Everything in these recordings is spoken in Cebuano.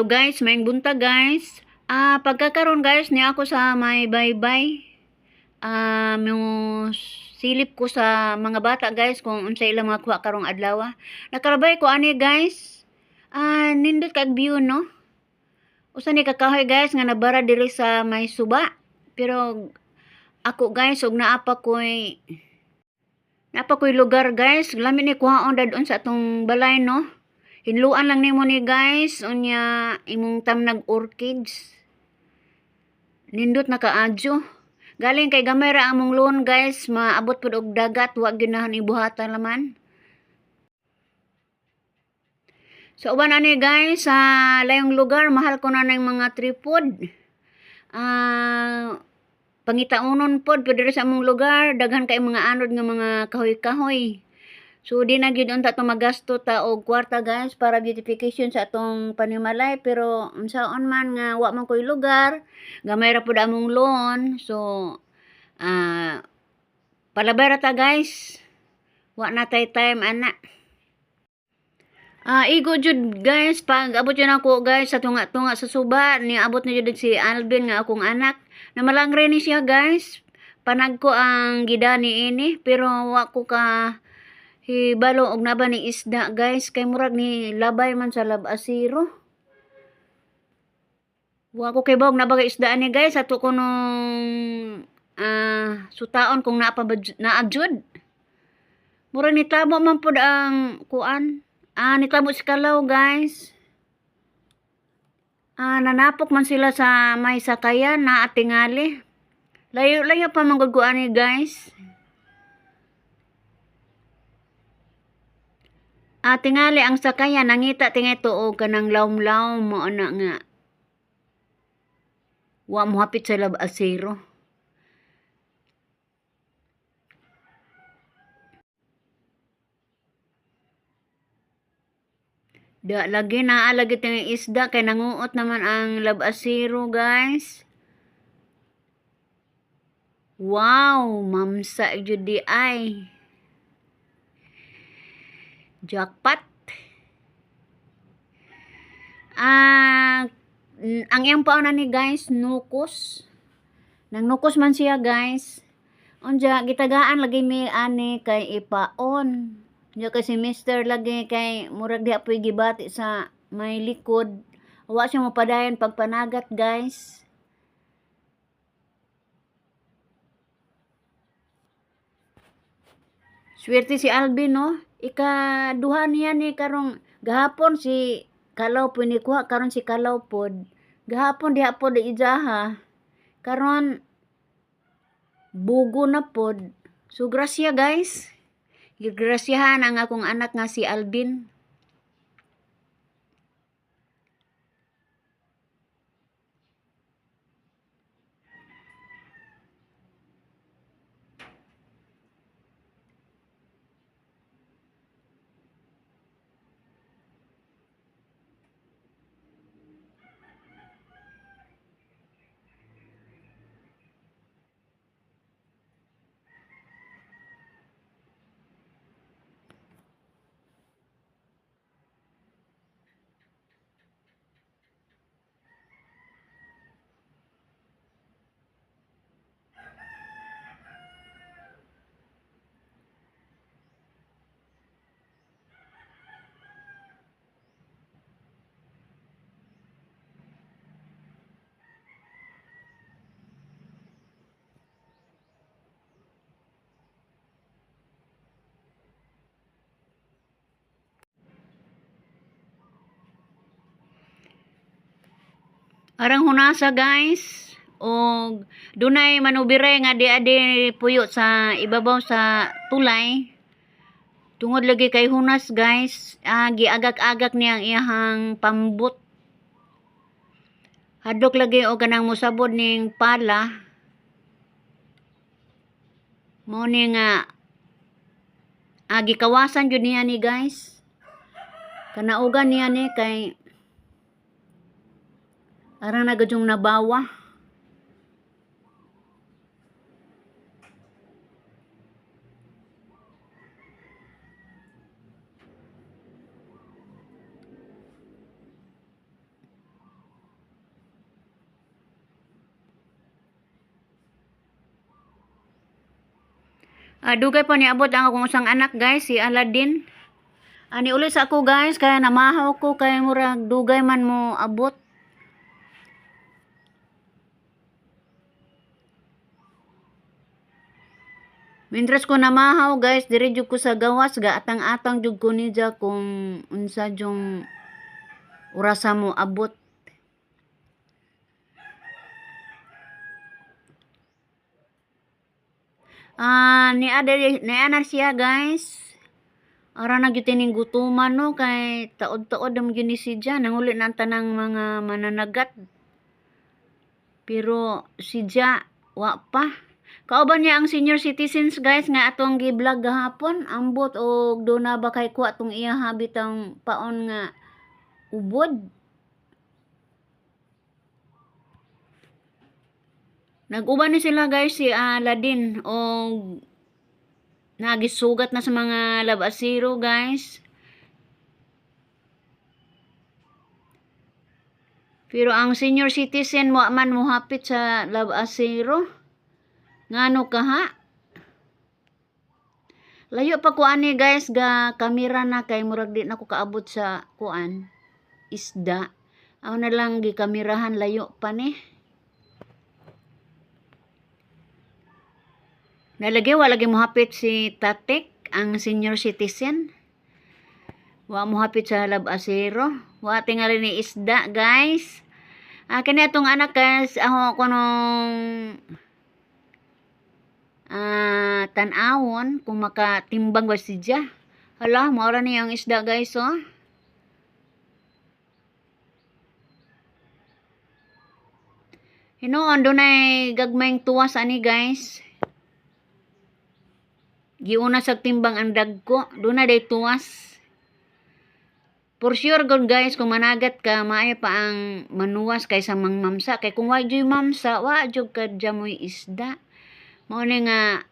Hello guys, maayong buntag, guys. Pagkakaron guys, niya ako sa may baybay. Mo silip ko sa mga bata, guys, kung unsa ilang mga kuha karong adlaw. Nakalabay ko ani, guys. Nindot kag view, no? Usa ni ka kahoy, guys, nga nabara diri sa may suba. Pero ako, guys, og naa pa koy lugar, guys, lami ni kuhaon dadon sa atong balay, no? Hinluan lang nimo ni, guys, unya imong tamnag orchids. Nindot na kaadyo. Galing kay gamay ra among lawn, guys, maabot pud og dagat, wa ginahan ibuhatan laman. So uban ani, guys, sa layong lugar, mahal ko na ng mga tripod. Pangitaunon pod, pero diri sa among lugar daghan kay mga anod nga mga kahoy-kahoy. So di na gyud unta to magasto ta og kwarta, guys, para beautification sa atong panimalay, pero unsaon man nga wa man koy lugar, gamay ra pud among lawn. So palabay ra ta, guys. Wa na tay time ana. Igo jud, guys, pag abot yun ako, guys, sa tunga-tunga sa suba, niabot na jud si Alvin nga akong anak. Namalangre ni siya, guys. Panagko ang gidani ini, pero wa ko ka hibalo og naba ni isda, guys, kay murag ni labay man sa labasiro. Wa ko kay og naba kay isda ani, guys, ato ko nung sutaon kung naa pa ba naa jud. Murag nitamo man pud ang kuan. Nitamo si Kalaw, guys. Nanapok man sila sa may sakayan na atingali. Layo-layo pa man gud ko ani, guys. Tingali ang sakayan nangita tingay tuog kanang lawom-lawom mo ana nga. Wa mo hapit sa labasero. Da lagi naa lagi tingali isda kay nanguot naman ang labasero, guys. Wow, mamsa jud di ay. Jackpot. Ang iyang pauna ni, guys, nukos. Nang nukos man siya, guys. Unja gitagaan lagi mi ani kay ipaon. Unya kay si Mister lagi kay murag diha po'y gibati sa may likod. Wa siya mopadayon pagpanagat, guys. Swerte si Alvin, no? Ikaduha niya ni karong gahapon, si Kalaw po ni kuha, karon si Kalaw pod. Gahapon diha pod ijaha. Karon bugo na pod. So grasya, guys. Gigrasyahan ang akong anak nga si Alvin. Arang hunasa, guys. Og dunay manubire nga di-adi puyo sa ibabaw sa tulay. Tungod lagi kay hunas, guys, giagak-agak niya ang iyahang pambut. Hadlok lagi og kanang mosabod ning pala. Mao ni nga gikawasan jud niya ni, guys. Kanaugan niya ni kay arang na gadyong nabawa. Dugay pa niabot ang akong usang anak, guys, si Aladdin. Ani uli sa ako, guys, kaya namahaw ko kay murag dugay man mo abot. Mientras ko namahaw, guys, diri jud ko sa gawas, gaatang-atang jud ko niya kung unsa jung orasa mo abot. Ni ana siya, guys. Ara na gyud tining gutuman, no, kay taod-taod ang gyud ni siya, nanguli na ang tanang mga mananagat. Pero si Ja wa pa. Kauban niya ang senior citizens, guys, nga atong gi-vlog gahapon. Ambot og duna ba kay kuha tong iya habitang paon nga ubod. Nag-uban ni sila, guys, si Aladdin og nagisugat na sa mga labasiro, guys. Pero ang senior citizen wa man mohapit sa labasiro. Ngano kaha? Layo pa ko ani, guys, ga kamera na kay murag di na ko kaabot sa kuan isda. Aw na lang gikamerahan, layo pa ni. Nalagi wala lagi mohapit si Tatek, ang senior citizen. Wa mohapit sa labasero. Wa tingali ni isda, guys. Kini atong anak, guys, ako kunong tan-awon kung makatimbang ba siya. Hala, maura niya ang isda, guys, oh. Hinuon, dunay gagmayng tuwas ani, guys. Giuna sa timbang ang dagko, dunay day tuwas. For sure god, guys, kung managat ka, maayo pa ang manuwas kaysa mangmamsa. Kay kung wa jud mamsa, wa jud ka mo'y isda. Mao ni nga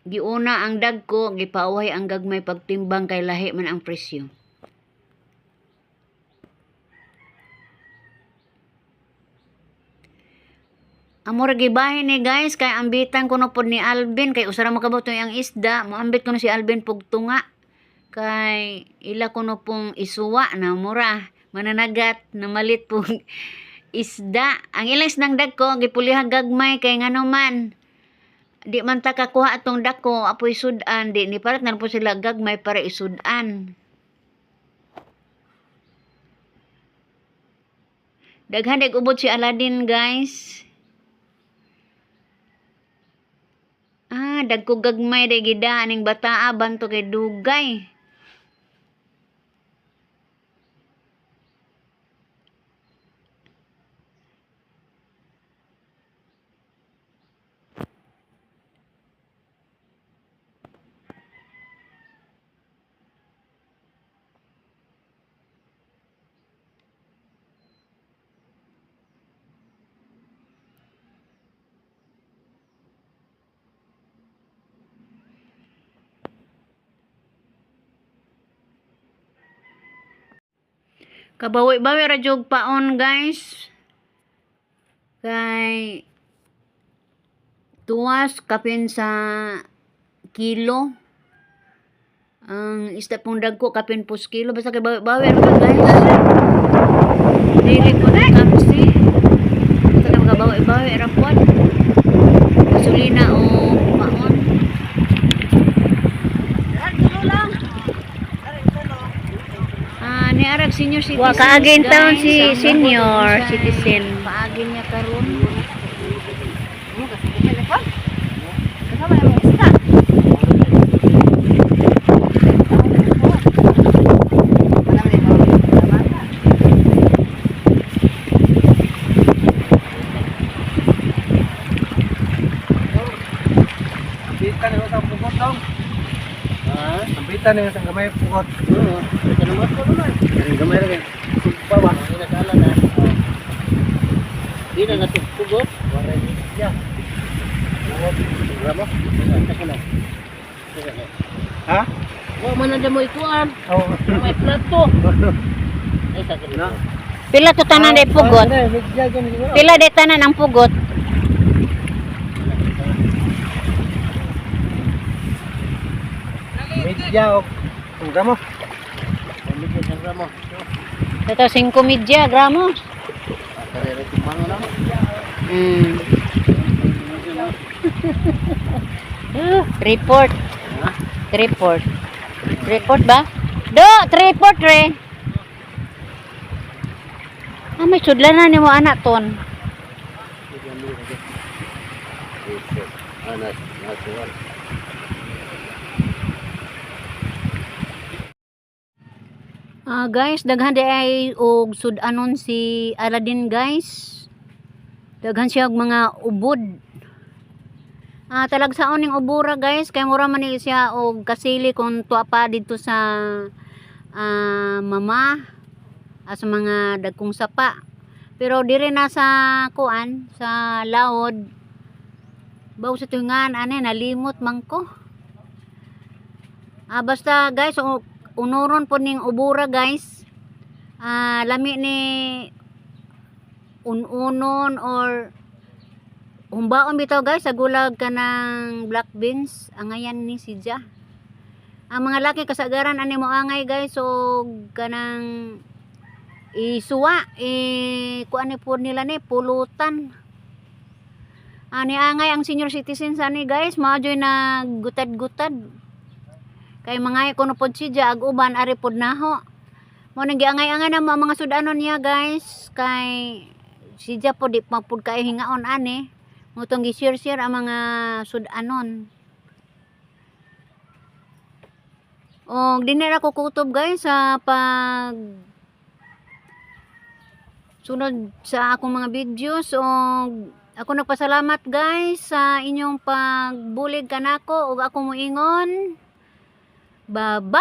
giuna ang dagko, gipauhay ang gagmay pagtimbang kay lahi man ang presyo. Amo ra gibahin ni, guys, kay ambitan ko no pod ni Alvin kay usa ra makabot ang isda, moambit ko no si Alvin pugtunga. Kay ila ko no pong isuwa na mura mananagat na malit pong isda. Ang ilang isdang dagko gipulihang gagmay kay ngano man di man ta kakuha atong dako apoy sudan, di ni parat na po sila gagmay para isudan. Daghan dig ubod si Aladdin, guys. Dagko gagmay day gida aning bataa banto kay dugay. Kabawi-bawi ra jud paon, guys. Kay tuwas kapin sa kilo. Ang isda pong dagko kapin pus kilo basta kay bawi-bawi ra jud, guys. Dili ko na kapsi. Basta kay makabawi-bawi ra pod. Gasolina o paon. Ni arag senior citizen. Wa kaagin taon Guys, si ang senior sa citizen. Paagi niya karon. Ambitan na sa pugot dong. Ha? Ambitan na sa gamay pugot. Oo. Ang gamay ra kay. Sugpa ba? Inakala na. Di na natugpugot. Wala ya. Gramo? Ha? Wa man na mo ikuan, Oo. may plato. Ay sa Na. Pila to tanan day pugot? Pila day tanan ang pugot? media o kung gramo. Medya sa gramo. Ito, 5 medya gramos. Karere timbang na. Report. Report. Report ba? Do, report re. Ah, may sudlan na nimo anak ton. Anas, natural. Ah, guys, daghan di ay og sud-anon si Aladdin, guys. Daghan siya og mga ubod. Ah, talagsaon ning ubora, guys, kay mura man ni siya og kasili kung tuwa pa didto sa mama, sa mga dagkong sapa. Pero dire na sa kuan sa laod. Baw sa tungan ane nalimot man ko. Ah, basta guys, unuron po ning ubura, guys. Ah, lami ni ununon or humbaon bitaw, guys, sa gulag kanang black beans angayan ni si Ja. Ang mga laki kasagaran ani mo angay, guys, so kanang isuwa eh kuan ni po nila ni pulutan. Ani angay ang senior citizens ani, guys, mao joy naggutad-gutad. Kay mga kuno pod si Ja ag uban ari pod naho. Mo nang giangay-angay na mo ang mga sudanon niya, guys, kay si Ja pod di pa pod kay hingaon ani. Mo tong gi-share-share ang mga sudanon. Og di na ra ko kutob, guys, sa pag sunod sa akong mga videos og ako nagpasalamat, guys, sa inyong pagbulig kanako ug ako moingon. Bye-bye!